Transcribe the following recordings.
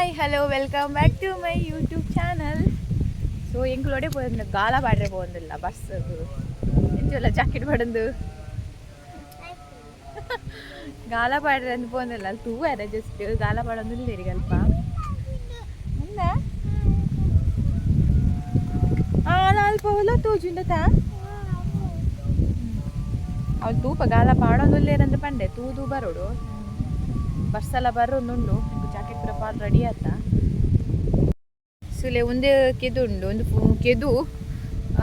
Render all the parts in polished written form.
Hi, hello, welcome back to my YouTube channel. So ಎಂಕ್ಲೋಡೆ ಪೋಂದು ಗಾಲ ಪಾಡ್ರೆ ಪೋಂದಿಲ್ಲ ಬಸ್ ಎಂಚೊಲ್ಲ ಜಾಕೆಟ್ ಪಡಂದು ಗಾಲ ಪಾಡ್ರೆ ಅಂದ್ ಪೋಂದಿಲ್ಲ. ಅಲ್ಲಿ ತೂವರೆ ಜಸ್ಟ್ ಗಾಲ ಪಾಡೊಂದಿಲ್ಲ ಅಲ್ಪ. ಅಂದ ಅಲ್ಪ ಹೊಲ ತೋಜುಂಡತಾ. ಅವ್ಳು ತೂಪ ಗಾಲ ಪಾಡೊಂದುಲ್ಲೇರಂದ್ ಪಂಡೆ. ತೂದು ಬರೋಡು. ಬರ್ಸಲ ಬರೋದುಂಡು. ಜಾಕೆಟ್ ಪೂರ ಪಾಡ್ ರೆಡಿ ಆತ. ಸುಲೆ ಒಂದೇ ಕೆದು ಉಂಡು, ಒಂದು ಕೆದು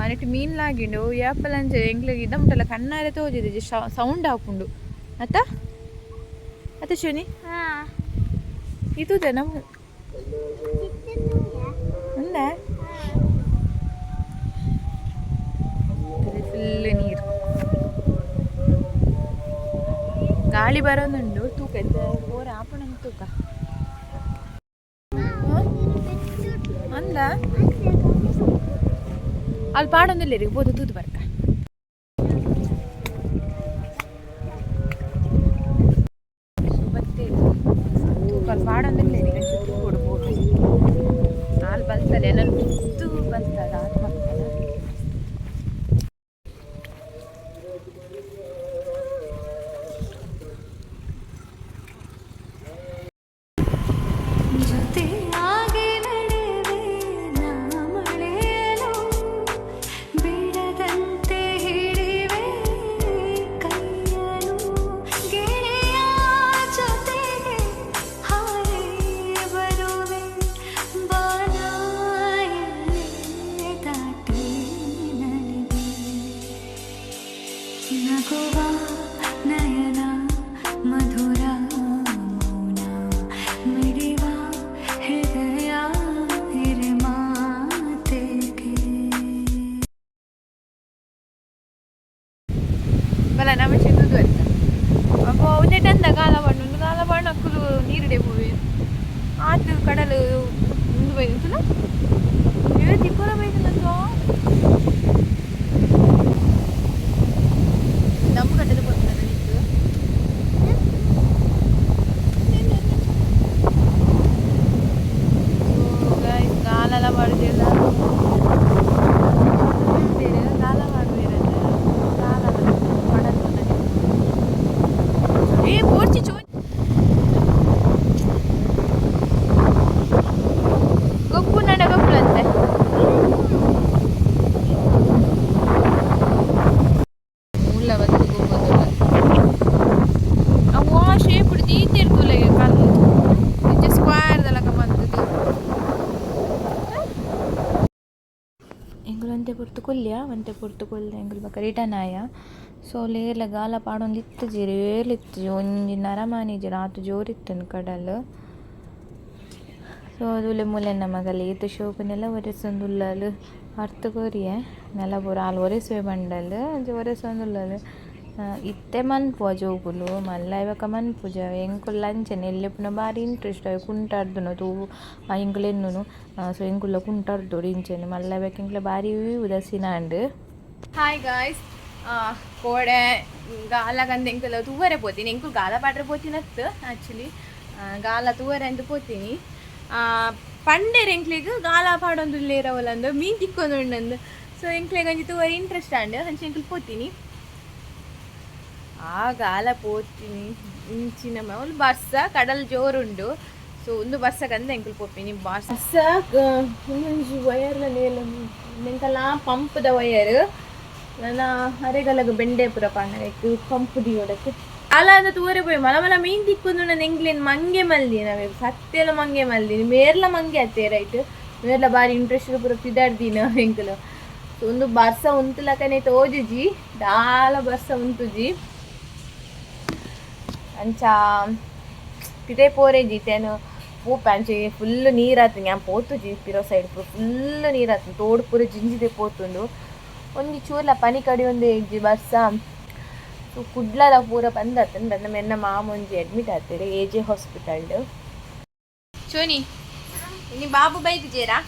ಅನೆಟ್ ಮೀನ್ ಲಾಗಿಂಡು. ಯಾಪಲ ಅಂಚೆ ಎಂಕ್ಲೆಗ್ ಇದ ಮುಟ್ಟಲ ಕಣ್ಣಾರೆ ತೋಜಿದೆ. ಸೌಂಡ್ ಆಪುಂಡು ಅತ್ತ ಅತ್ತ ಶೋನಿ? ಇತುದೆ ನಮ್ಮ ಉಂದ ಫುಲ್ ನೀರು. ಗಾಳಿ ಬರೋದುಂಡು. ತೂಕ ಓರ ಆಪುಣ ತೂಕ ಅಂದ. ಅಲ್ಲಿ ಪಾಡೊಂದಿಲ್ಲ ಬೋದು ತೂದು ಬರ್ಕ. ಬತ್ತೆ ತೂಕ. ಅಲ್ಲಿ ಪಾಡೊಂದಿಲ್ಲ ತೂಕೊಡು ಬೋದು. ಹಾಲು ಬಲ್ತಲೆ ನನ್ನ ಮುದ್ದು ಬಲ್ತದ ಆತು ಬರ್ತದ. ಜೊತೆಯಾಗಿ ನಡೆವೆ ನಾ ಮಳೆಯಲು, ಬಿಡದಂತೆ ಹಿಡಿವೆ ಕೈಯನು. ಗೆಳೆಯ ಜೊತೆಗೆ ಹಾರಿ ಬರುವೆ, ಬಾನ ಎಲ್ಲೆ ದಾಟಿ ನಲಿವೆ. ನಗುವ ನಯನ ಮಧುರ ಮೌನ ಮಿಡಿವ ಹೃದಯ ಮಾತೆಗೆ. ಬಲ ನಮ್ಮ ಚಿಂತದ್ದು ಅಂತ ಅಪ್ಪ. ಒಂದೇ ಗಾಲ ಬಣ್ಣ ಒಂದು ಗಾಲ ಬಣ್ಣ ಅಕ್ಕುಲು ನೀರುಡೆ ಪೋವೆ ಆತು. ಕಡಲು ಮುಂದೆ ಬೈದುಲ್ಲ. ಏ ತಿಕ್ಕೋರ ಬೈದುಲ್ಲ. ನಮ್ಮ ಕಟ್ಟದ ಪೋತದ ನಿಕ್ಕು. ಗಾಲೆಲ್ಲ ಮಾಡುದಿಲ್ಲ ಗಾಲ ಮಾಡುವೇರ ಗಾಲ ಪಡಲು. ಏ ಪೋರ್ಚಿ ಚೋ ಗೊಬ್ಬು ನಡ ಗೊಬ್ಬು ಮೂಲ ಬತ್ತು ಗೊಬ್ಬುದಿಲ್ಲ. ಅವು ಆ ಶೇಪ್ ದೀತಿರ್ತುಲ್ಲ ಕಲ್ಲು ಇಂಚ ಸ್ಕ್ವೇರ್ ದಲಕ ಮಂತದು. ಎಂಕುಲು ಒಂತೆ ಪೊರ್ತು ಕುಲ್ಯ, ಒಂತೆ ಪೊರ್ತು ಕುಲ್ದ ಎಂಕುಲು ಬೊಕ ರಿಟರ್ನ್ ಆಯ. ಸೊ ಲೇರ್ಲ ಗಾಲ ಪಾಡೊಂದು ಇತ್ತುಜೆರ್, ಏರ್ಲ ಇತ್ತುಜಿ. ಒಂಜಿ ನರಮಾನಿ ಇಜ್ಜೆರ್, ಆತ್ ಜೋರಿತ್ತುಂಡು ಕಡಲ್. ಸೊ ತೂಲೆ ಮೂಲೆನ್ನ ಮಗಲ್ ಏತ್ ಶೋಕುನೆಲ ಒರೆಸೊಂದುಲ್ಲಲ್. ಅರ್ಥ ಕೊರಿಯೆ ನೆಲ ಪೂರ ಆಲ್ ಒರೆಸುವೆ ಬಂಡಲ್. ಅಂಚ ಒರೆಸೊಂದುಲ್ಲಲ್. ಇತ್ತೆ ಮನ್ಪುವ ಜೋಕುಲು, ಮಲ್ಲ ಬೊಕ ಮನ್ಪುಜ. ಎಂಕುಲು ಅಂಚನೆ ಎಲ್ಯ ಬಾರಿ ಇಂಟ್ರೆಸ್ಟ್ ಅವು ಕುಂಟಾರ್ದುನು ತೂ ಎಂಕುಲು ಎನ್ನುನು. ಸೊ ಎಂಕುಲ್ಲ ಕುಂಟಾರ್ದೊಡು ಇಂಚನೆ ಮಲ್ಲ ಬೊಕ ಎಂಕ್ಲೆ ಬಾರಿ ಉದಾಸೀನ ಆಂಡ್. ಹಾಯ್ ಗಾಯ್ಸ್, ಕೋಡೆ ಗಾಲ ಕಂದ ಎಂಕುಲು ತೂವರೆ ಪೋತೀನಿ. ಎಂಕುಲು ಗಾಲ ಪಾಡ್ರೆ ಪೋತಿನತ್ತು. ಆ್ಯಕ್ಚುಲಿ ಗಾಲ ತೂವರೆ ಅಂತ ಪೋತೀನಿ. ಪಂಡೆರ್ ಎಂಕ್ಲೆಗ್ ಗಾಲ ಪಾಡೊಂದುಲ್ಲೇರವಲಂದು, ಮೀನ್ ತಿಕ್ಕೊಂದುಂಡಂದು. ಸೊ ಎಂಕ್ಲೆಗ್ ಒಂಜಿ ತೂವರೆ ಇಂಟ್ರೆಸ್ಟ್ ಆಂಡ್. ಅಂಚ ಎಂಕುಲು ಪೋತೀನಿ. ಆ ಗಾಲ ಪೋತೀನಿ ಇಂಚಿನ ಅವ್ಲು ಬರ್ಸ ಕಡಲ್ ಜೋರುಂಡು. ಸೊ ಒಂದು ಬರ್ಸಕಂದ ಎಂಕುಲು ಪೋಪಿನಿ. ಬರ್ಸ ಒಂಜಿ ವಯರ್ಲ ನೇಲ ಎಂಕಲ ಪಂಪ್ದ ವಯರ್. ನನ್ನ ಅರೆಗಲಗ ಬೆಂಡೆ ಪೂರ ಪಾಂಡ ಪಂಪ್ ದಿಯೋಡಕ್ಕೆ. ಅಲ ಅಂದ ತೂವರೆ ಪೋಯಿ ಮಲ ಮಲ ಮೀನ್ ತಿಕ್ಕೊಂದು. ಎಂಕ್ಲೇನ್ ಮಂಗೆ ಮಲ್ದಿ ನಾವೇ, ಸತ್ಯಲ ಮಂಗೆ ಮಲ್ದಿನಿ. ಮೇರ್ಲ ಮಂಗೆ ಅತ್ತೆ ರೈಟ್. ಮೇರ್ಲ ಬಾರಿ ಇಂಟ್ರೆಸ್ಟ್ ಪೂರ ಪಿದಾಡ್ದಿನ ಎಂಕುಲು. ಸೊ ಒಂದು ಬರ್ಸ ಉಂತುಲಕನೆ ತೋಜುಜಿ, ದಾಲ ಬರ್ಸ ಉಂತುಜಿ. ಅಂಚ ಪಿದೆ ಪೋರೇಜಿ ತೇನು ಪೂಪ ಅಂಚೆ ಫುಲ್ ನೀರಾತು. ಯಾನ್ ಪೋತುಜಿ ಪಿರೋ ಸೈಡ್. ಪೂರ ಫುಲ್ ನೀರಾತು, ತೋಡು ಪೂರ ಜಿಂಜಿದೆ ಪೋತುಂಡು. ಒಂಜಿ ಚೂರ್ಲ ಪನಿ ಕಡಿ ಒಂದೇ ಇಜ್ಜಿ ಬರ್ಸ. ಸೊ ಕುಡ್ಲದ ಪೂರ ಬಂದತ್ತನ್ ಬಂದ. ಮೆನ್ನ ಮಾಮ ಒಂಜಿ ಅಡ್ಮಿಟ್ ಆತೇರೆ ಎ ಜೆ ಹಾಸ್ಪಿಟಲ್. ಚೋನಿ, ಇನಿ ಬಾಬು ಬೈದಿಜೇರಾ?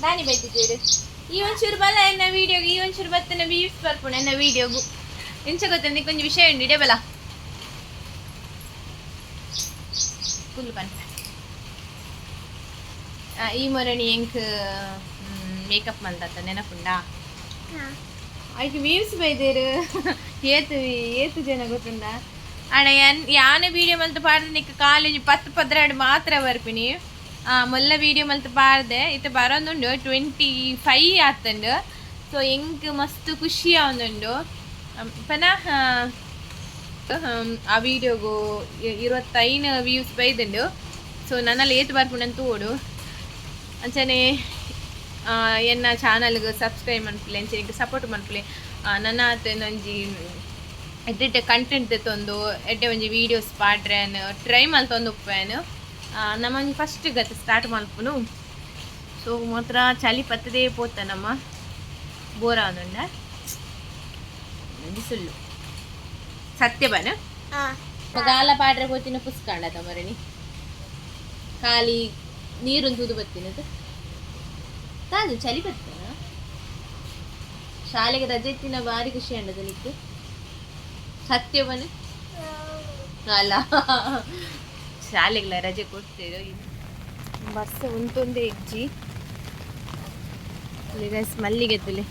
ದಾನಿ ಬೈದಿಜೇರು? ಈ ಒಂಚೂರು ಬಲ ಎನ್ನ ವೀಡಿಯೋಗೆ. ಈ ಒಂಚೂರು ಬತ್ತನ ವ್ಯೂಸ್ ಬರ್ಪುಣ ಎನ್ನ ವೀಡಿಯೋಗು. ಎಂಚ ಗೊತ್ತ, ಒಂಜಿ ವಿಷಯ ಉಂಡು. ಇಡೆ ಬಲ. ಫುಲ್ ಪನ್ಪ. ಈ ಮೊರಣಿ ಎಂಕ್ ಮೇಕಪ್ ಮಲ್ದತ್ತ ನೆನಪುಂಡಾ? ಐಕ್ ವ್ಯೂಸ್ ಬೈದೇರು ಏತು ಏತು ಜನ ಗೊತ್ತುಂಡ ಅಣ್ಣ. ಎನ್ ಯಾನ ವೀಡಿಯೋ ಮಲ್ತ ಪಾಡ್ದೆ ನಿಕ್ ಕಾಲೇಜ್ 10 12 ಮಾತ್ರ ಬರ್ಪಿನಿ. ಮೊಲ್ಲ ವೀಡಿಯೋ ಮಲ್ತ ಪಾಡ್ದೆ, ಇತ್ತೆ ಬರೋದುಂಡು, 25 ಆತುಂಡು. ಸೊ ಎಂಕ್ ಮಸ್ತ್ ಖುಷಿ ಆವೊಂದುಂಡು ಪನ ಆ ವೀಡಿಯೋಗು 25 ವ್ಯೂಸ್ ಬೈದುಂಡು. ಸೊ ನನ್ನಲ್ಲಿ ಏತು ಬರ್ಪುಂಡಂತ ತೂಡು. ಅಂಚನೆ ಎನ್ನ ಚಾನಲ್ಗೆ ಸಬ್ಸ್ಕ್ರೈಬ್ ಮನ್ಪುಲೆ, ಅಂಚನೆ ಸಪೋರ್ಟ್ ಮನ್ಪುಲೆ. ನನ್ನ ಒಂಜಿ ಎಡ್ಡೆ ಕಂಟೆಂಟ್ ತಂದು ಎಡ್ಡೆ ಒಂಜಿ ವೀಡಿಯೋಸ್ ಪಾಡ್ರೆನ್ ಟ್ರೈ ಮಲ್ತೊಂದು ಉಪ್ಪೇನು. ನಮ್ಮ ಒಂಜಿ ಫಸ್ಟ್ ಗತಿ ಸ್ಟಾರ್ಟ್ ಮಲ್ಪುನು. ಸೊ ಮಾತ್ರ ಚಳಿ ಪತ್ತದೇ ಪೋತ ನಮ್ಮ ಬೋರ ಆದುಂಡ. ಒಂಜಿ ಸುಳ್ಳು ಸತ್ಯ ಬನ ಗಾಲ ಪಾಡ್ರೆ ಪೋತಿನ ಪುಸ್ಕಾಂಡ ಮರಣಿ ಖಾಲಿ ನೀರೊಂದು ತೂದು ಬತ್ತಿನದು ತಾದು ಚಳಿ ಬತ್ತನ. ಶಾಲೆಗೆ ರಜೆ ಇತ್ತಿನ ಭಾರಿ ಖುಷಿ ಅಂಡದ ನಿಕ್ಕು ಸತ್ಯ ಬನ ಅಲ್ಲ? ಶಾಲೆಗೆಲ್ಲ ರಜೆ ಕೊಡ್ತೇವೆ. ಬರ್ಸ ಉಂತೊಂದೇ ಇಜ್ಜಿ. ಮಲ್ಲಿಗೆ ತುಲೆ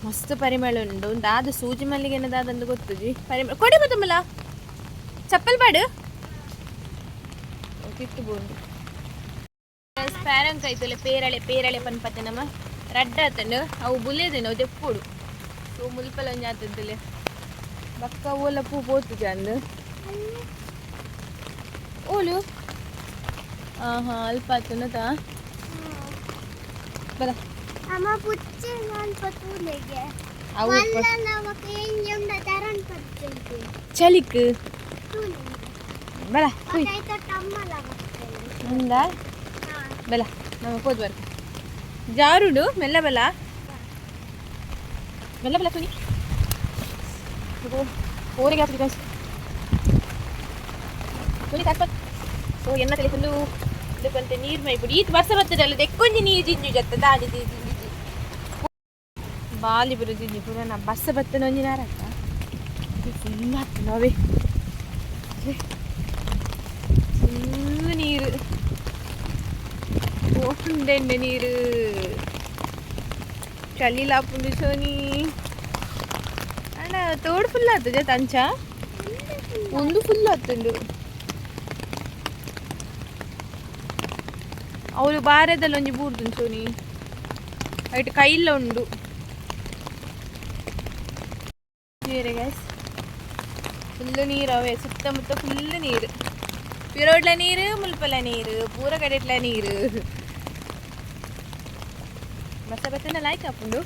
ಮಸ್ತ್ ಪರಿಮಳ ಉಂಡು. ದಾದ ಸೂಜಿ ಮಲ್ಲಿಗೆ ದಾದಂದು ಗೊತ್ತುಜಿ. ಪರಿಮಳ ಕೊಡಿ ಬತ್ತಮಲ್ಲ ಚಪ್ಪಲ್ ಪಾಡು ತಿತ್ತು ಬೋಂಡು ಪ್ಯಾರಂಕಾಯ್ತುಲೆ. ಪೇರಳೆ ಪೇರಳೆ ಪನ್ಪತ್ತೆ ನಮ್ಮ ರಡ್ಡ ಆತಂಡು. ಅವು ಬುಲೇದೇನು ಅವು ದೆಪ್ಪುಡು. ಸೊ ಮುಲ್ಪಲ ಒಂಜಿ ಆತಂತಲೆ ಬಕ್ಕ ಓಲ ಪೂ ಪೋತು ಚಂದ ಓಲು. ಹಾಂ ಹಾಂ, ಅಲ್ಪ ಆತನತಾ ಬಲ. ಅಮ್ಮ ಪುಚ್ಚೆ ಮಲ್ಪ ತೂಲೆಗೆ. ಅವು ಮಲ್ಲನ ಎಂಜುಂಡ ತರನ್ ಪತ್ತುಂಟು. ಚಳಿಕ್ ತೂಲೆ. ಬಲ ಕುಯ್. ಐತ ತಮ್ಮಲ ಬರ್ತದೆ. ఉందా? ಬಲ ನಮ್ಮ ಪೋದು ಬರ್ಕ ಜಾರುಡು. ಮೆಲ್ಲ ಬಲ, ಮೆಲ್ಲ ಬಲ. ತುನಿ ಊರಿಗೆ ಹಾಕಿ ಗೈಸ್. ತುನಿ ಕಾಸ್ಪ. ಸೊ ಎನ್ನ ತಲೆ ಫುಲ್ಲು ಇದಕ್ಕಂತೆ ನೀರು ಮೈಪುಡಿ. ಈತ್ ವರ್ಷ ಬರ್ತದಲ್ಲ, ದೆಕ್ಕೊಂಜಿ ನೀರು ಜಿಂಜು ಜತ್ತ ದಾದಿ ಜಿಂಜಿ ಬಾಲಿ ಬರು ಜಿಂಜಿ ಪೂರ. ನಾ ಬಸ್ಸ ಬತ್ತನ ಒಂಜಿ ನಾರಕ್ಕ ಫುಲ್ ಆಗ್ತದೆ ಅವೇ ಫುಲ್ ನೀರು ಉಂಡೆಂಡೆ ನೀರು. ಚಳಿ ಲಾಪುಂಡು ಸೋನಿ. ಅಣ್ಣ ತೋಡು ಫುಲ್ ಆಗ್ತದೆ ತಂಚ ಒಂದು ಫುಲ್ ಆತುಂಡು. ಅವಳು ಬಾರದಲ್ಲಿ ಒಂಜಿ ಬೂರ್ದು ಸೋನಿ ಐಟ್ ಕೈಲ್ಲ ಉಂಡು. ಗೈಸ್, ಫುಲ್ಲು ನೀರು ಅವೇ ಸುತ್ತಮುತ್ತ ಫುಲ್ ನೀರು. ಪಿರೋಡ್ಲ ನೀರು, ಮುಲ್ಪಲ ನೀರು, ಪೂರ ಕಡೆಟ್ಲ ನೀರು. ಬಸ್ಸ ಬತ್ತನ ಲಾಯ್ಕ್ ಆಪುಂಡು.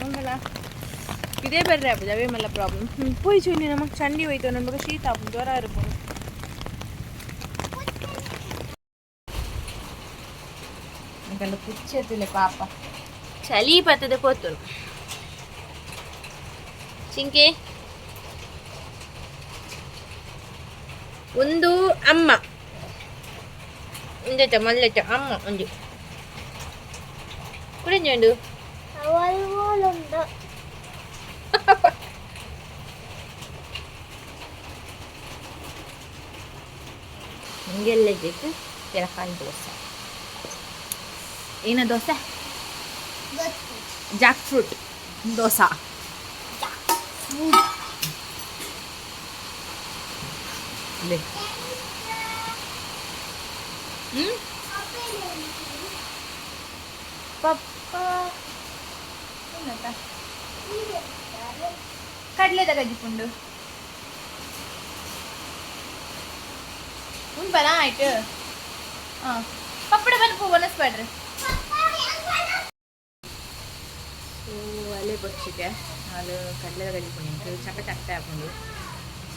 ಮಂಗಲ ಇದೇ ಬರ್ರೆ ಆಪುಜ, ಅವೇ ಮಲ್ಲ ಪ್ರಾಬ್ಲಮ್. ಪೋಯ್ ಚೂನಿ, ನಮಗೆ ಚಂಡಿ ಹೋಯ್ತು, ನಮಗೆ ಶೀತ ಆಪುಂಡು, ಜ್ವರ ಇರ್ಪುಂಡು. ನಿಕಲ್ಲ ಪುಚ್ಚೆತ್ತುಲೆ ಪಾಪ ಚಳಿ ಬರ್ತದೆ ಪೋತುಂಡು. ಚಿಂಕೆ ಒಂದು ಅಮ್ಮ ಒಂದೆತ ಮಲ್ಲೆತ ಅಮ್ಮ ಒಂಜಿ ಕುಡಿಂಜುಂಡು. ಅವಳು ಹಿಂಗೆಲ್ಲ ಪೆರಕಾಯಿ ದೋಸೆ. ಏನ ದೋಸೆ? Jack fruit dosa. ಲೇ ಹ್ಮ್ ಪಪ್ಪ ಕಡಲೆದ ಗಜ್ಜಿಪುಂಡು ಉಂಪನ ಆಯ್ತು. ಹಾಂ, ಪಪ್ಪಡ ಬಂದು ಒಣಸ್ಬೇಡ್ರಿ. ಸೊ ಅಲ್ಲೇ ಬೊಚ್ಚಿಗೆ ಅದು ಕಡಲೆದ ಗಜ್ಜಿಪುಂಡು ಚಕ್ಕ ಚಕ್ಕ ಆಪುಂಡು.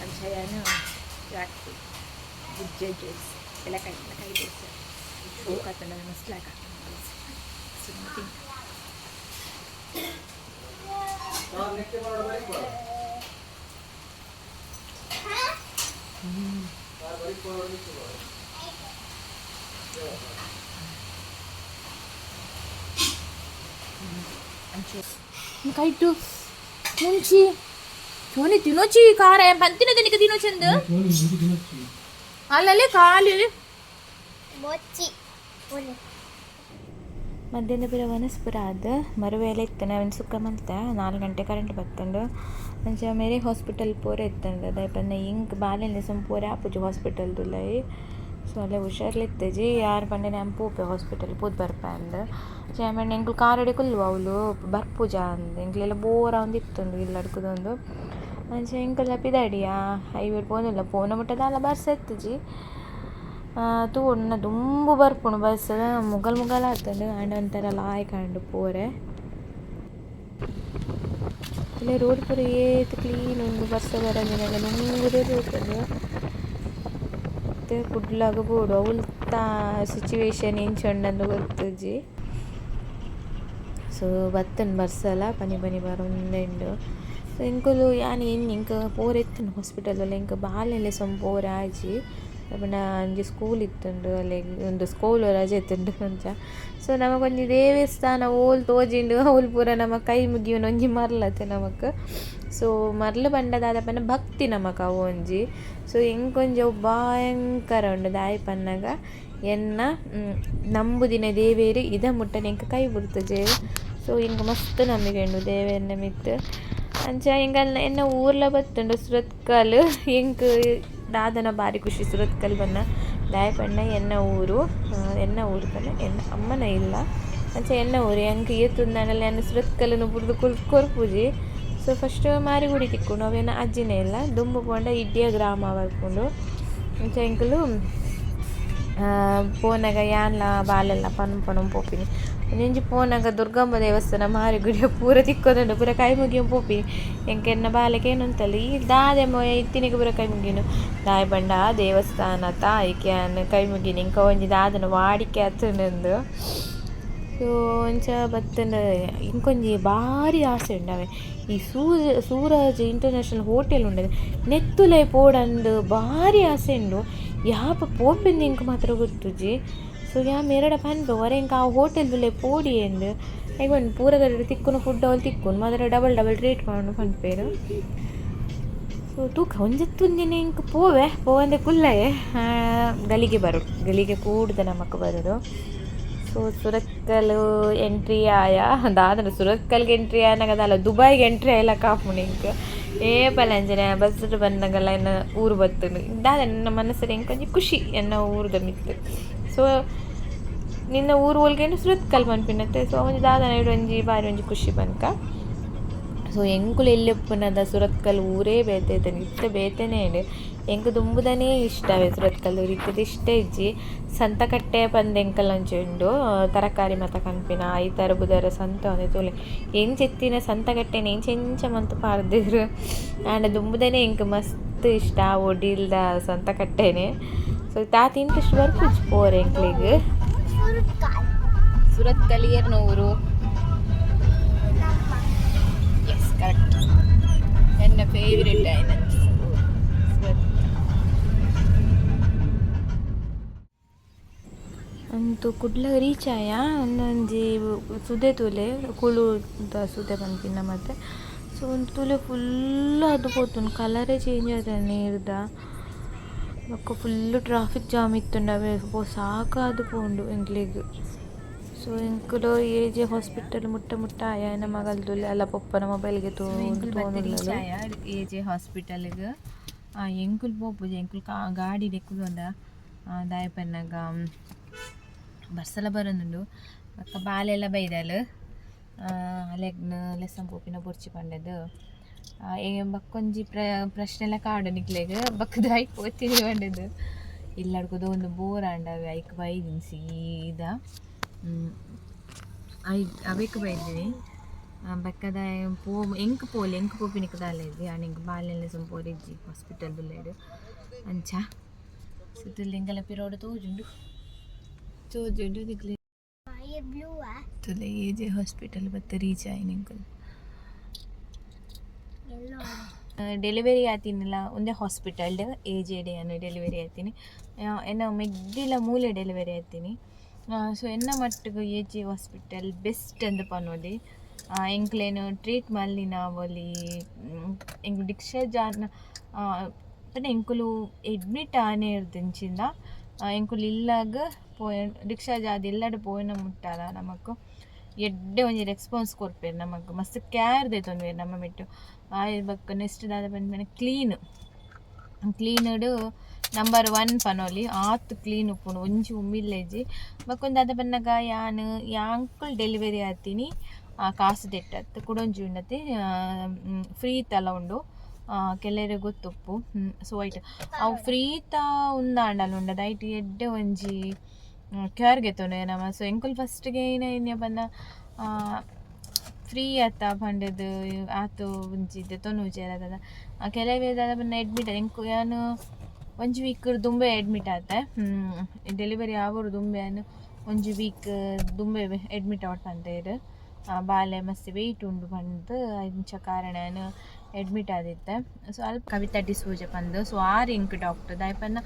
ಅಂಚೆಯಾನು ಜಾಕ್ ಫ್ರೂಟ್ ಗುಜ್ಜೆ ಜ್ಯೂಸ್ ಬೆಳಕಾಯಿ ಬೆಳಕಾಯಿ ದೋಸೆ ಶೋಕ್ ಆತಂಡ ಮಸ್ತ್ ಲಾಯ್ಕ್ ಆಗ್ತದೆ. ತಿಂತ ಕೈಟು ಮುಂಚಿ. ಚೋನಿ ತಿನೋಚಿ ಖಾರ ಪಂತಿನ ತನಿಕ ತಿನೋಚಂದು. ಅಲ್ಲಲ್ಲಿ ಖಾಲಿ. ಬೊಚ್ಚಿ ಒಲೆ. ಮಧ್ಯಾಹ್ನ ಪೂರ ವನಸ್ಪುರ ಆದ್ ಮರುವೇಲೆ ಇತ್ತನೆ ಅವೆನ್ ಸುಕ್ಕ ಮಲ್ತೆ. 4 ಗಂಟೆ ಕರೆಂಟ್ ಬತ್ತುಂಡು. ಅಂಚ ಮೇರೆ ಹಾಸ್ಪಿಟಲ್ ಪೋರೆ ಇತ್ತುಂಡು. ದಾಯೆ ಪಂಡ ಎಂಕ್ ಬಾಲೆನ್ ಲೆಸೊಂದು ಪೋರೆ ಆಪುಜಿ ಹಾಸ್ಪಿಟಲ್ ದುಲಯಿ. ಸೊ ಅಲೆ ಹುಷಾರ್ಲಿತ್ತಿಜಿ. ಯಾರ್ ಪಂಡೆರ್ ಯಾನ್ ಪೋಪೆ ಹಾಸ್ಪಿಟಲ್, ಪೋದು ಬರ್ಪೆ ಅಂದ್. ಅಂಚ ಯಾನ್ ಪಂಡೆ ಎಂಕುಲು ಕಾರಡೆ ಕುಲ್ಲುವ, ಅವ್ಲು ಬರ್ಪುಜ ಅಂದ್. ಎಂಕ್ಲೆಲ ಬೋರ್ ಆವೊಂದಿತ್ತುಂಡು ಇಲ್ಲಡ್ ಕುದೊಂದು. ಅಂಚ ಎಂಕುಲ ಪಿದಡಿಯ ಹೈವೇಡ್ ಪೋವೊಂದುಲ್ಲ. ಪೋನ ಮುಟ್ಟ ದಾಲ ಬರ್ಸ ಇತ್ತುಜಿ. ತೂವೊಡು ನನ ದುಂಬು ಬರ್ಪುಂಡು ಬರ್ಸ. ಮುಗಲ್ ಮುಗಲ್ ಆತುಂಡು. ಆಂಡ ಒಂಥರ ಲಾಯ್ಕ್ ಆಂಡ್ ಪೋರೆ. ಇಲ್ಲ ರೋಡ್ ಪೂರ ಏತ್ ಕ್ಲೀನ್ ಉಂಡು. ಬರ್ಸ ಬರಂದಿನಗ ನುಂಗುದೇ ಪೋತುಂಡು. ಇತ್ತೆ ಕುಡ್ಲಗ್ ಬೋಡು. ಅವ್ಲ್ತ ಸಿಚುವೇಶನ್ ಎಂಚ ಉಂಡಂದ್ ಗೊತ್ತುಜಿ. ಸೊ ಬತ್ತುಂಡು ಬರ್ಸಲ, ಪನಿ ಪನಿ ಬರೊಂದೆ ಉಂಡು. ಸೊ ಎಂಕುಲು ಯಾನ್ ಎನ್ನಿ ಎಂಕ್ ಪೋರೆ ಇತ್ತುಂಡು ಹಾಸ್ಪಿಟಲ್. ಎಂಕ್ ಬಾಲೆನ್ ಲೆಸೊಂದು ಪೋರೆ ಆಯಿಜಿ. ಪಂಡ ಒಂಜಿ ಸ್ಕೂಲ್ ಇತ್ತುಂಡು ಅಲೆಗ್, ಉಂದು ಸ್ಕೂಲ್ ರಜೆ ಇತ್ತುಂಡು ಅಂಚ. ಸೊ ನಮಕೊಂಜಿ ದೇವಸ್ಥಾನ ಓಲ್ ತೋಜಿಂಡು ಅವ್ಲು ಪೂರ ನಮ ಕೈ ಮುಗಿಯುನ ಒಂಜಿ ಮರ್ಲತೆ ನಮಕ್. ಸೊ ಮರ್ಲ್ ಪಂಡ ದಾದ ಪಂಡ ಭಕ್ತಿ ನಮಕ್ ಅವು ಒಂಜಿ. ಸೊ ಎಂಕೊಂಜಿ ಅವು ಭಯಂಕರ ಉಂಡು. ದಾಯೆ ಪನ್ನಗ ಎನ್ನ ನಂಬುದಿನ ದೇವೇರ್ ಇದ ಮುಟ್ಟನೆ ಎಂಕ್ ಕೈ ಬುಡ್ತುಜೆರ್. ಸೊ ಎಂಕ್ ಮಸ್ತ್ ನಂಬಿಕೆ ಉಂಡು ದೇವೆರ್ನ ಮಿತ್ತ್. ಅಂಚ ಎಂಕಲ್ನ ಎನ್ನ ಊರ್ಲ ಬತ್ತುಂಡು ಸುರತ್ಕಲ್. ಎಂಕ್ ದಾದನ ಬಾರಿ ಖುಷಿ ಸುರತ್ಕಲ್ ಬನ್ನ. ದಾಯೆ ಪಂಡ ಎನ್ನ ಊರು, ಎನ್ನ ಊರು ಪಂಡ ಎನ್ನ ಅಮ್ಮನ ಇಲ್ಲ. ಅಂಚ ಎನ್ನ ಊರು. ಎಂಕ್ ಏತ್ ಉಂದಾಂಡಲ ಯಾನ್ ಸುರತ್ಕಲ್ನ್ ಬುಡ್ದು ಕೊರ್ಪುಜಿ. ಸೊ ಫಸ್ಟ್ ಮಾರಿಗುಡಿ ತಿಕ್ಕುಂಡು, ಅವೇನ ಅಜ್ಜಿನ ಇಲ್ಲ. ದುಂಬು ಪೋಂಡ ಇಡ್ಯಾ ಗ್ರಾಮ ಬರ್ಪುಂಡು. ಅಂಚ ಎಂಕುಲು ಪೋನಗ ಯಾನ್ಲ ಬಾಲೆಲ್ಲ ಪನ್ ಪನೊಂದು ಪೋಪಿನಿ. ಒಂಜೊಂಜಿ ಪೋನಗ ದುರ್ಗಂಬ ದೇವಸ್ಥಾನ, ಮಾರಿಗುಡಿ ಪೂರ ತಿಕ್ಕೊಂದುಂಡು. ಪೂರ ಕೈ ಮುಗಿಯೊಂದು ಪೋಪಿನಿ. ಎಂಕ್ ಎನ್ನ ಬಾಲೆ ಕೇನೊಂತಲ್, ಈ ದಾದೆ ಮೋಯೆ ಇತ್ತಿನೆಗ್ ಪೂರ ಕೈ ಮುಗಿನು? ದಾಯೆ ಪಂಡ ದೇವಸ್ಥಾನ ತಾಯಿಗೆ ಯಾನ್ ಕೈ ಮುಗಿನಿ, ಎಂಕ್ ಒಂಜಿ ದಾದನ ವಾಡಿಕೆ ಆತುಂಡುಂದು. ಸೊ ಅಂಚ ಬತ್ತುಂಡ ಎಂಕೊಂಜಿ ಬಾರಿ ಆಸೆ ಉಂಡು. ಅವೆ ಈ ಸೂರಜ್ ಇಂಟರ್ನ್ಯಾಷನಲ್ ಹೋಟೆಲ್ ಉಂಡು, ನೆತ್ತುಲೈ ಪೋಡಂದು ಬಾರಿ ಆಸೆ ಉಂಡು. ಯಾಪ ಪೋಪೆಂದು ಎಂಕ್ ಮಾತ್ರ ಗೊತ್ತುಜಿ. ಸೊ ಯಾನ್ ಮೇರಡ ಪನ್ಪೆ, ಒರ ಎಂಕ್ ಆ ಹೋಟೆಲ್ ದುಲೈ ಪೋಡಿ ಅಂದ್. ಐಕ್ ಪಂಡ್ ಪೂರ ಕಡೆಟ್ ತಿಕ್ಕುನ ಫುಡ್ ಅವ್ಲು ತಿಕ್ಕುನು, ಮಾತ್ರ ಡಬಲ್ ಡಬಲ್ ರೇಟ್ ಪಾಡುನು ಪನ್ಪೆರ್. ಸೊ ತೂಕ, ಒಂಜೆತ್ತು ಒಂಜಿನ ಎಂಕ್ ಪೋವೆ, ಪೋವಂದೆ ಕುಲ್ಲಯೆ. ಗಲಿಗೆ ಬರೋಡು, ಗಲಿಗೆ ಕೂಡ್ದ ನಮಕ್ ಬರೋಡು. ಸೊ ಸುರತ್ಕಲ್ ಎಂಟ್ರಿ ಆಯ. ದಾದನ ಸುರತ್ಕಲ್ಗೆ ಎಂಟ್ರಿ ಆನಗ ದಾಲ ದುಬೈಗೆ ಎಂಟ್ರಿ ಆಯ್ಲಕ್ಕ ಆಪುಂಡು ಎಂಕ್. ಏಪಲ ಅಂಚನೆ ಬಸ್ ಬನ್ನಗಲ ಎನ್ನ ಊರು ಬತ್ತುಂಡು ದಾದ ನನ್ನ ಮನಸ್ಸಲ್ಲಿ ಎಂಕ್ ಒಂಜಿ ಖುಷಿ ಎನ್ನ ಊರುದ ಮಿತ್ತ್. ಸೊ ನಿನ್ನ ಊರು ಒಲ್ಗೆಂಡು ಸುರತ್ಕಲ್ ಪನ್ಪಿನತೆ. ಸೊ ಒಂಜಿ ದಾದನ ಒಂಜಿ ಬಾರಿ ಒಂಜಿ ಖುಷಿ ಪನ್ಕ. ಸೊ ಎಂಕುಲು ಎಲ್ಯ ಉಪ್ಪುನದ ಸುರತ್ಕಲ್ ಊರೇ ಬೇತೆ ಇತ್ತುಂಡು, ಇತ್ತೆ ಬೇತೆನೇ ಉಂಡು. ಎಂಕ್ ದುಂಬುದನೇ ಇಷ್ಟ ಅವೆ ಸುರತ್ಕಲ್ ಊರು, ಇತ್ತದ ಇಷ್ಟ ಇಜ್ಜಿ. ಸಂತಕಟ್ಟೆ ಪಂದ್ ಎಂಕಲ್ನ ಅಂಚ ಉಂಡು, ತರಕಾರಿ ಮಾತ ಕನ್ಪಿನ. ಐತಾರ ಬುದಾರ ಸಂತೆ ಒಂದೆ ತೂಲೆ. ಎಂಚ ಇತ್ತಿನ ಸಂತಕಟ್ಟೆನ್ ಎಂಚ ಎಂಚ ಮಂತ್ ಪಾಡ್ದೆರ್. ಆಂಡ ದುಂಬುದನೇ ಎಂಕ್ ಮಸ್ತ್ ಇಷ್ಟ ಆ ಒಡಿಲ್ದ ಸಂತಕಟ್ಟೆನೆ. ಸೊ ದಾತ್ ಇಂಟ್ರೆಸ್ಟ್ ಬರ್ಪುಜಿ ಪೋರೆ ಎಂಕ್ಲೆಗ್. ಸುರತ್ಕಲ್. ಸುರತ್ಕಲ್ ಏರ್ನ ಊರು? ನಮ್ಮ. Yes, correct. ಎನ್ನ ಫೇವ್ರೆಟ್ ಆಯ್ನ ಸುರತ್ಕಲ್. ಅಂತೂ ಕುಡ್ಲ ರೀಚ್ ಆಯ. ಒಂದೊಂಜಿ ಸುದೆ ತೂಲೆ, ಕುಳುದ ಸುದೆ ಪನ್ಪಿನ ಮತ್ತೆ. ಸೊ ಒಂದು ತೂಲೆ, ಫುಲ್ ಅದು ಪೋತುಂಡು, ಕಲರೇ ಚೇಂಜ್ ಆತ ನೀರ್ದ. ಬೊಕ್ಕ ಫುಲ್ ಟ್ರಾಫಿಕ್ ಜಾಮ್ ಇತ್ತುಂಡು. ಅವೆ ಸಾಕಾದ್ ಪೋಂಡು ಎಂಕ್ಲೆಗ್. ಸೊ ಎಂಕುಲು ಎ ಜೆ ಹಾಸ್ಪಿಟಲ್ ಮುಟ್ಟ ಮುಟ್ಟ ಆಯ. ಎನ್ನ ಮಗಲ್ ತೂಲೆ ಅಲ್ಲ ಪೊಪ್ಪನ ಮೊಬೈಲ್ಗೆ ತೂ. ಎ ಜೆ ಹಾಸ್ಪಿಟಲ್ಗೆ ಎಂಕುಲು ಪೋಪುಜಿ, ಎಂಕುಲು ಕಾ ಗಾಡಿ ಕುಲೊಂದ. ದಾಯೆ ಪನ್ನಗ ಬರ್ಸಲ ಬರೊಂದುಂಡು. ಬೊಕ್ಕ ಬಾಲೆಲ್ಲ ಬೈದಲ್, ಅಲೆಗ್ನ ಲೆಸನ್ ಪೋಪಿನ ಬೊರ್ಚಿ ಪಂಡದು. ಬಕ್ಕೊಂಜಿ ಪ್ರಶ್ನೆಲ ಕಾಡು ನಿಕ್ಲೆಗ್, ಬೊಕ್ಕ ದಾಯೆ ಪೋತಿನಿ ಪಂಡದು. ಇಲ್ಲಡ್ಕುದು ಒಂದು ಬೋರ್ ಆಂಡ ಅವೆ ಐಕ್ ಬೈದಿನಿ ಸೀದಾ. I ಅವೆಕ್ ಬೈದಿನಿ. ಬಕ್ಕದ ಪೋ ಎಂಕ್ ಪೋಲಿ, ಎಂಕ್ ಪೋಪಿನಿಕ್ ದಾಲ ಇಜ್ಜಿ. ಆಂಡ ಎಂಕ್ ಬಾಲೆನ್ ಲೆಸೊಂದು ಪೋರಿಜ್ಜಿ ಹಾಸ್ಪಿಟಲ್ ದುಲ್ಲೆಡ್ ಅಂಚ. ಸುತ್ತಲ್ ಎಂಕಲ್ಲ ಪಿರೋಡು ತೋಜುಂಡು, ತೋಜುಂಡು ನಿಕ್ಲೆ. ಈ ಬ್ಲೂ. ತುಲೆ, ಎ ಜೆ ಹಾಸ್ಪಿಟಲ್ ಬತ್ತ ರೀಚ್ ಆಯ್ನ ಎಂಕುಲು. ಎಲ್ಲೋ. ಡೆಲಿವರಿ ಆತಿನಲ್ಲ ಒಂದೇ ಹಾಸ್ಪಿಟಲ್ ಎ ಜೆ ಡಿ ಅನ್ನು ಡೆಲಿವರಿ ಆತೀನಿ. ಎನ್ನ ಮೆಗ್ದಿಲ ಮೂಲೆ ಡೆಲಿವರಿ ಆತೀನಿ. ಸೊ ಎನ್ನ ಮಟ್ಟಿಗೆ ಎ ಜೆ ಹಾಸ್ಪಿಟಲ್ ಬೆಸ್ಟ್ ಅಂದ್ ಪನೊಲಿ. ಎಂಕ್ಲೆನ್ ಟ್ರೀಟ್ ಮಲ್ಲಿನ ಒಲಿ ಎಂಕ್ ಡಿಸ್ಚಾರ್ಜ್ ಆನ ಪಂಡ ಎಂಕುಲು ಎಡ್ಮಿಟ್ ಆನೆರ್ದಿಂಚಿಂದ ಎಂಕುಲು ಇಲ್ಲಗ್ ಪೋಯ ಡಿಸ್ಚಾರ್ಜ್ ಆದ್ ಇಲ್ಲಡ್ ಪೋಯಿನ ಮುಟ್ಟಾಲ ನಮಕ್ ಎಡ್ಡೆ ಒಂಜಿ ರೆಸ್ಪಾನ್ಸ್ ಕೊರ್ಪೆರ್. ನಮಕ್ ಮಸ್ತ್ ಕೇರ್ ದೆತೊನ್ವೆರ್ ನಮ್ಮ ಮಿತ್ತ್. ಆಯೆ ಬೊಕ್ಕ ನೆಕ್ಸ್ಟ್ ದಾದ ಪನ್ಪಿನ ಕ್ಲೀನ್, ಕ್ಲೀನ್ಡ್ ನಂಬರ್ ಒನ್ ಪನೊಲಿ. ಆತ್ ಕ್ಲೀನ್ ಉಪ್ಪುಂಡು, ಒಂಜಿ ಉಮಿಲ್ಲೆಜಿ. ಬೊಕ್ಕ ದಾದ ಪನ್ನಗ ಯಾನ್ ಯಾಂಕುಲ್ ಡೆಲಿವರಿ ಆತೀನಿ ಕಾಸು ದೆಟ್ಟತ್ ಕುಡೊಂಜಿ ಉಂಡತೆ ಫ್ರೀ ತಲ ಉಂಡು, ಕೆಲವೆರ್ ಗೊತ್ತುಪ್ಪು. ಸೊ ಐಟ್ ಅವು ಫ್ರೀತ ಉಂದಾಂಡಲ ಉಂಡದ ಐಟ್ ಎಡ್ಡೆ ಒಂಜಿ ಕೇರ್ ಗೆತೊನೆ ನಮ. ಸೊ ಎಂಕುಲು ಫಸ್ಟ್ಗೆ ಏನ ಪನ್ನ ಫ್ರೀ ಅತ್ತ ಪಂಡದು ಆತು ಒಂಜಿ ದೆತೊನುಜೆರ್ ದಾದ. ಕೆಲವೇ ದಾದ ಪನ್ನ ಎಡ್ಮಿಟ್ ಎಂಕು ಯಾನ್ ಒಂಜಿ ವೀಕ್ ದುಂಬೆ ಅಡ್ಮಿಟ್ ಆತೆ. ಡೆಲಿವರಿ ಆವೊಡು ದುಂಬೆ ಯಾನ್ ಒಂಜಿ ವೀಕ್ ದುಂಬೆ ಅಡ್ಮಿಟ್ ಆವೊಡು ಪಂದೇರ್. ಬಾಲೆ ಮಸ್ತ್ ವೆಯ್ಟ್ ಉಂಡು ಪಂದ್ ಇಂಚ ಕಾರಣ ಯಾನ್ ಅಡ್ಮಿಟ್ ಆದಿತ್ತೆ. ಸೊ ಅಲ್ಪ ಕವಿತಾ ಡಿಸೋಜ ಪಂದ್, ಸೊ ಆರ್ ಎಂಕ್ ಡಾಕ್ಟರ್. ದಾಯೆ ಪನ್ನ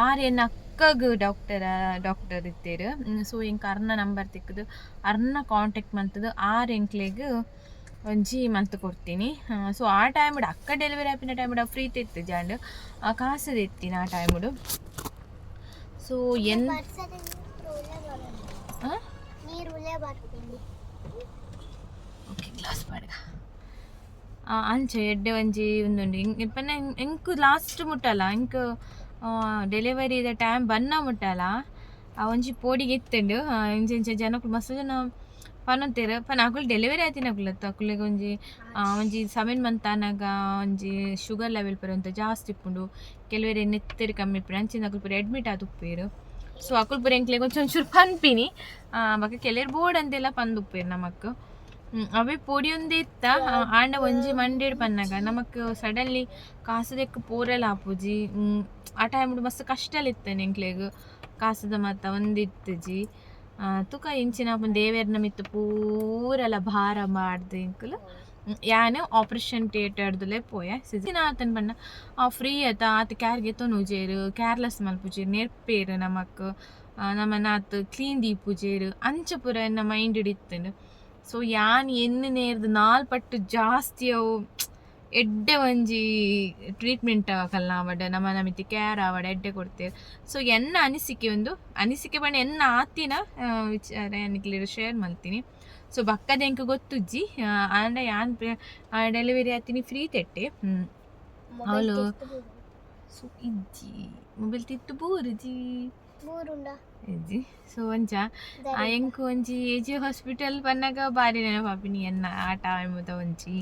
ಆರ್ ಎನ್ನ ಅಕ್ಕಗ್ ಡಾಕ್ಟರ್ ಡಾಕ್ಟರ್ ಇತ್ತೆರ್. ಸೊ ಎಂಕ್ ಅರ್ನ ನಂಬರ್ ತಿಕ್ಕುದು ಅರ್ನ ಕಾಂಟ್ಯಾಕ್ಟ್ ಮಂತುದು ಆರ್ ಎಂಕ್ಲೆಗ್ ಒಂಜಿ ಮಲ್ತ್ ಕೊರ್ತೀನಿ. ಸೊ ಆ ಟೈಮ್ಡ್ ಅಕ್ಕ ಡೆಲಿವರಿ ಆಪಿನ ಟೈಮ್ಡ್ ಫ್ರೀ ಇತ್ತಿಜಾಂಡ್, ಕಾಸು ಇತ್ತಿನ ಆ ಟೈಮ್ಡು. ಸೊ ಎನ್ ಬರ್ಸದ ನೀರು ಆ? ನೀರು ಉಲೆ ಬರ್ತೀನಿ. ಓಕೆ, ಗ್ಲಾಸ್ ಪಾಡ್ಗ. ಅಂಚ ಎಡ್ಡೆ ಒಂಜಿ ಉಂದುಂಡು. ಪಂಡ ಎಂಕ್ ಲಾಸ್ಟ್ ಮುಟ್ಟಲ, ಎಂಕ್ ಡೆಲಿವರಿದ ಟೈಮ್ ಬನ್ನ ಮುಟ್ಟಲ ಆ ಒಂಜಿ ಪೋಡಿಗೆ ಇತ್ತುಂಡು. ಇಂಚ ಇಂಚ ಜನಕುಲು ಮಸ್ತ್ ಜನ ಪನೊಂತೆರ್. ಪನ ಅಕುಲು ಡೆಲಿವರಿ ಆತಿನಕುಲು ಅತ್ತ, ಅಕುಲೆಗ್ ಒಂಜಿ ಒಂಜಿ 7 ಮಂತ್ ಆನಗ ಒಂಜಿ ಶುಗರ್ ಲೆವೆಲ್ ಪೂರ ಒಂತೆ ಜಾಸ್ತಿ ಇಪ್ಪುಂಡು, ಕೆಲವೆರ್ ನೆತ್ತೆರ್ ಕಮ್ಮಿ ಇಪ್ಪುಂಡು, ಅಂಚಿನ ಅಕುಲು ಪೂರ ಅಡ್ಮಿಟ್ ಆದ್ ಉಪ್ಪುವೆರ್. ಸೊ ಅಕುಲು ಪೂರ ಎಂಕ್ಲೆಗ್ ಒಂಚೂರು ಒಂಚೂರು ಪನ್ಪಿನಿ. ಬೊಕ್ಕ ಕೆಲವೆರ್ ಬೋಡಂತೆಲ್ಲ ಪಂದುಪ್ಪೆರ್ ನಮಕ್. ಅವೇ ಪೊಡಿಯೊಂದೇ ಇತ್ತ. ಆಂಡ ಒಂಜಿ ಮಂಡೇಡ್ ಪನ್ನಗ ನಮಕ್ ಸಡನ್ಲಿ ಕಾಸುದೆಕ್ ಪೋರೆಲ ಆಪುಜಿ. ಆ ಟೈಮ್ಡ್ ಮಸ್ತ್ ಕಷ್ಟಲ ಇತ್ತನೆ ಎಂಕ್ಲೆಗ್, ಕಾಸುದ ಮಾತ ಒಂದಿತ್ತುಜಿ. ತುಕ ಇಂಚಿನ ದೇವೆರ್ನ ಮಿತ್ತ್ ಪೂರಲ ಭಾರ ಮಾಡ್ದು ಎಂಕುಲು ಯಾನ್ ಆಪರೇಷನ್ ಥಿಯೇಟರ್ದುಲೇ ಪೋಯೆ. ಆತನ್ ಪಂಡ ಆ ಫ್ರೀ ಅತ್ತ, ಆತ್ ಕ್ಯಾರ್ಗೆ ತೊನುಜೆರ್, ಕೇರ್ಲೆಸ್ ಮಲ್ಪುಜೆರ್, ನೆರ್ಪೇರ್ ನಮಕ್, ನಮನ ಆತ್ ಕ್ಲೀನ್ ದೀಪುಜೆರ್, ಅಂಚ ಪೂರ ಎನ್ನ ಮೈಂಡ್ ಇತ್ತುಂಡು. ಸೊ ಯಾನ್ ಎನ್ನು ನೇರ್ದು ನಾಲ್ ಪಟ್ಟು ಜಾಸ್ತಿ ಅವು ಎಡ್ಡೆ ಒಂಜಿ ಟ್ರೀಟ್ಮೆಂಟ್ ಕಲ್ನ ಆವಡ್, ನಮನ ಮಿತ್ತ್ ಕೇರ್ ಆವಡ್, ಎಡ್ಡೆ ಕೊಡ್ತೇವೆ. ಸೊ ಎನ್ನ ಅನಿಸಿಕೆ ಒಂದು ಅನಿಸಿಕೆ ಪಂಡ ಎನ್ನ ಆತಿನ ವಿಚಾರ ನಿಕ್ಲೆಗ್ ಶೇರ್ ಮಲ್ತೀನಿ. ಸೊ ಬಕ್ಕದ ಎಂಕ್ ಗೊತ್ತುಜ್ಜಿ. ಆಂಡ ಯಾನ್ ಡೆಲಿವರಿ ಆತೀನಿ ಫ್ರೀ ತೆಟ್ಟೆ. ಅವಳು ಸೊ ಇಜ್ಜಿ, ಮೊಬೈಲ್ ತಿತ್ತು ಬೂರುಜಿ. ಬೂರುಂಡ. ಇಜ್ಜಿ. ಸೊ ಒಂಚ ಎಂಕ್ ಒಂಜಿ ಎಜೆ ಹಾಸ್ಪಿಟಲ್ ಪನ್ನಗ ಬಾರಿ ನೆನಪಾಪಿನಿ ಎನ್ನ ಆ ಟೈಮುದ ಒಂಜಿ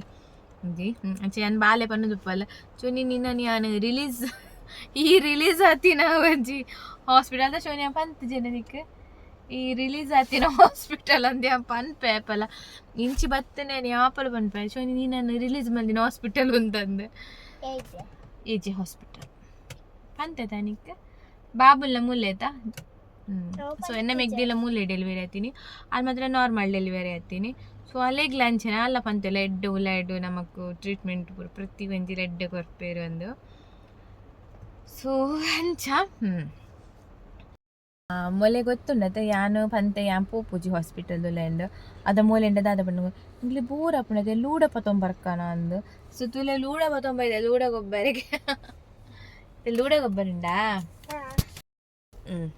ಒಂಜಿ. ಅಂಚ ಯಾನ್ ಬಾಲೆ ಪನ್ನೊಂದುಪ್ಪಲ್ಲ ಚೋನಿ ನಿನ್ನ ಯಾನ್ ರಿಲೀಸ್ ಈ ರಿಲೀಸ್ ಆತಿನ ಒಂಜಿ ಹಾಸ್ಪಿಟಲ್ ಚೋನಿ ಪಂತ್ ಜನನಿಕ್ ಈ ರಿಲೀಸ್ ಆತಿನ ಹಾಸ್ಪಿಟಲ್ ಅಂದ್ ಯಾನ್ ಪನ್ಪೆ ಏಪಲ. ಇಂಚಿ ಬತ್ತನೆ ಯಾಪಲ ಪನ್ಪೆ, ಚೋನಿ ನಿನ್ನನ್ನು ರಿಲೀಸ್ ಮಲ್ದಿನ ಹಾಸ್ಪಿಟಲ್ ಅಂತಂದು. ಎಜೆ ಹಾಸ್ಪಿಟಲ್ ಪಂತೆ ತಾನಿಕ್ ಬಾಬುಲ್ನ ಮೂಲೆ ಆಯ್ತಾ. ಸೊ ಎನ್ನ ಮೆಗ್ದಿಲ ಮೂಲೆ ಡೆಲಿವರಿ ಆತೀನಿ. ಅಲ್ಲಿ ಮಾತ್ರ ನಾರ್ಮಲ್ ಡೆಲಿವರಿ ಆತೀನಿ. ಸೊ ಅಲ್ಲೆಗ್ಲ ಅಂಚನೆ ಅಲ್ಲ ಪಂತೆಲ್ಲ ಎಡ್ಡೆ ಉಲಾಯ್ಡು ನಮಕ್ ಟ್ರೀಟ್ಮೆಂಟ್ ಪೂರ ಪ್ರತಿ ಒಂಜಿ ಎಡ್ಡೆ ಕೊರ್ಪೇರು ಅಂದು. ಸೊ ಅಂಚ. ಮೊಲೆ ಗೊತ್ತುಂಡತ ಯಾನ್ ಪಂತೆ ಯಾನ್ ಪೋಪುಜಿ ಹಾಸ್ಪಿಟಲ್ ಉಲಾಂಡ್ ಅದ ಮೋಲೆಂಡ ದಾದ ಪಂಡ ಇಂಗ್ಲಿ ಬೋರ್ ಆಪುಂಡತೆ ಲೂಡ ಪತೊಂಬರ್ಕನ ಅಂದ್. ಸೊ ತುಲೆ ಲೂಡ ಪತೊಂಬ ಇದೆ, ಲೂಡ ಗೊಬ್ಬರಿಗೆ ಲೂಡ ಗೊಬ್ಬರ ಉಂಡಾ? ಹ್ಮ್.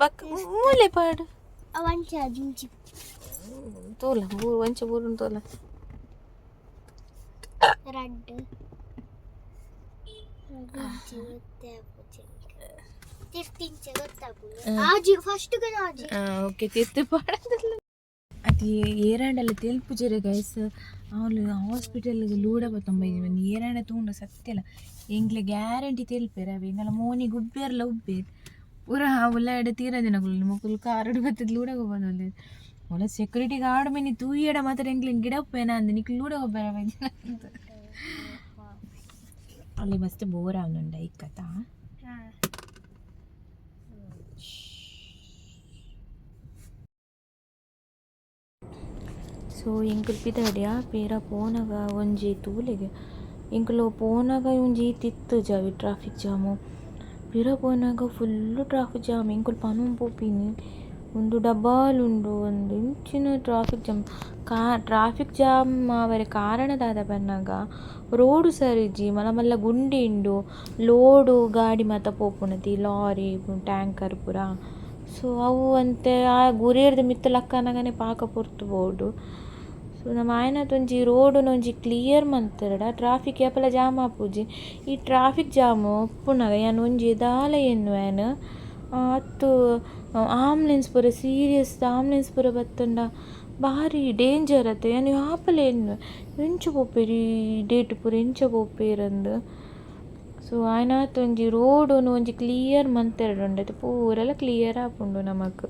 ಬಕ್ ಮೂಲೆ ಪಾಡು. ಅವಂಚ ಜಿಂಚಿ. ತೋಲ ಬೂರು ಒಂಚ ಬೂರು ತೋಲ. ರಡ್ಡ್ ಇಂಚಿ ಗೊತ್ತಾಪುಜಿ, ತಿರ್ತಿಂಚ ಗೊತ್ತಾಪುಂಡು. ಆಜಿ ಫಸ್ಟ್ ಆಜಿ. ಓಕೆ, ತಿರ್ತು ಪಾಡಂದಿಲ್ಲ. ಅದು ಏರಾಂಡಲ ತೆಲ್ಪುಜೆರೆ ಗೈಸ್. ಅವ್ಲು ಹಾಸ್ಪಿಟಲ್ಗೆ ಲೂಡ ಬತ್ತೊಂಬ ಏರಾಂಡ ತೂಂಡ ಸತ್ಯಲ ಎಂಕ್ಲೆ ಗ್ಯಾರಂಟಿ ತೆಲ್ಪೆರ್. ಅವೆ ಎಂಕಲ ಮೋನಿ ಗುಬ್ಬೇರ್ಲ ಉಬ್ಬೇರ್ ಪೂರ ಉಲ್ಲಾಡ ತೀರ ದಿನಕುಲು ಮೊಕುಲು ಕಾರಡು ಬತ್ತದ ಲೂಡ ಗೊಬ್ಬರ. ಒಳ ಸೆಕ್ಯೂರಿಟಿ ಗಾರ್ಡ್ ಮಿನಿ ತೂಯಡ ಮಾತ್ರ ಎಂಕ್ಲೆ ಗಿಡಪ್ಪೇನ ಅಂದ್ ನಿಕ್ಲು ಲೂಡ ಗೊಬ್ಬರ. ಅಲ್ಲಿ ಮಸ್ತ್ ಬೋರ್ ಆವೊಂದುಂಡು ಈ ಕಥಾ. ಸೊ ಎಂಕುಲು ಪಿದಡ್ಯ ಪಿರ ಪೋನಗ ಒಂಜಿ ತೂಲೆಗೆ ಎಂಕುಲು ಪೋನಗ ಒಂಜಿ ಈತ್ ಇತ್ತುಜಿ ಟ್ರಾಫಿಕ್ ಜಾಮು. ಪಿರ ಪೋನಗ ಫುಲ್ಲು ಟ್ರಾಫಿಕ್ ಜಾಮ್. ಎಂಕುಲು ಪನೊಂದು ಪೋಪಿನಿ. ಉಂದು ಡಬಲ್ ಉಂಡು ಅಂದ್ ಇಂಚಿನ ಟ್ರಾಫಿಕ್ ಜಾಮ್ ಟ್ರಾಫಿಕ್ ಜಾಮ್ ಆವೆರೆ ಕಾರಣ ದಾದ ಪನ್ನಗ ರೋಡ್ ಸರಿ ಇಜ್ಜಿ ಮಲ್ಲ ಮಲ್ಲ ಗುಂಡಿ ಉಂಡು ಲೋಡು ಗಾಡಿ ಮಾತ ಪೋಪುಂಡತೆ ಈ ಲಾರಿ ಟ್ಯಾಂಕರ್ ಪೂರ. ಸೊ ಅವು ಒಂತೆ ಆ ಗುರಿರ್ದ್ ಮಿತ್ತ್ ಲಕ್ಕನಗನೆ ಪಾಕ ಪೊರ್ತು ಬೋಡು. ಸೊ ನಮ ಆಯಿನಾತ್ ಒಂಜಿ ರೋಡ್ ನು ಒಂಜಿ ಕ್ಲಿಯರ್ ಮಂತೆರ್ಡ ಟ್ರಾಫಿಕ್ ಏಪಲ ಜಾಮ್ ಆಪುಜಿ. ಈ ಟ್ರಾಫಿಕ್ ಜಾಮ್ ಉಪ್ಪುನಗ ಯಾನ್ ಒಂಜಿ ದಾಲ ಎನ್ನುವೆ ಯಾನ್ ಅತ್ತ್ ಆಂಬುಲೆನ್ಸ್ ಪೂರ ಸೀರಿಯಸ್ ಆಂಬುಲೆನ್ಸ್ ಪೂರ ಬತ್ತುಂಡ ಬಾರಿ ಡೇಂಜರ್ ಅತೆ ಯಾನ್ ಯಾಪಲ ಎನ್ನುವೆ ಎಂಚ ಪೋಪೆರ್ ಈ ಇಡೇಟ್ ಪೂರ ಎಂಚ ಪೋಪೆರಂದ್. ಸೊ ಆಯಿನಾತ್ ಒಂಜಿ ರೋಡ್ ನು ಒಂಜಿ ಕ್ಲಿಯರ್ ಮಂತೆರ್ಡ ಉಂಡು ಅತೆ ಪೂರಲ ಕ್ಲಿಯರ್ ಆಪುಂಡು ನಮಕ್.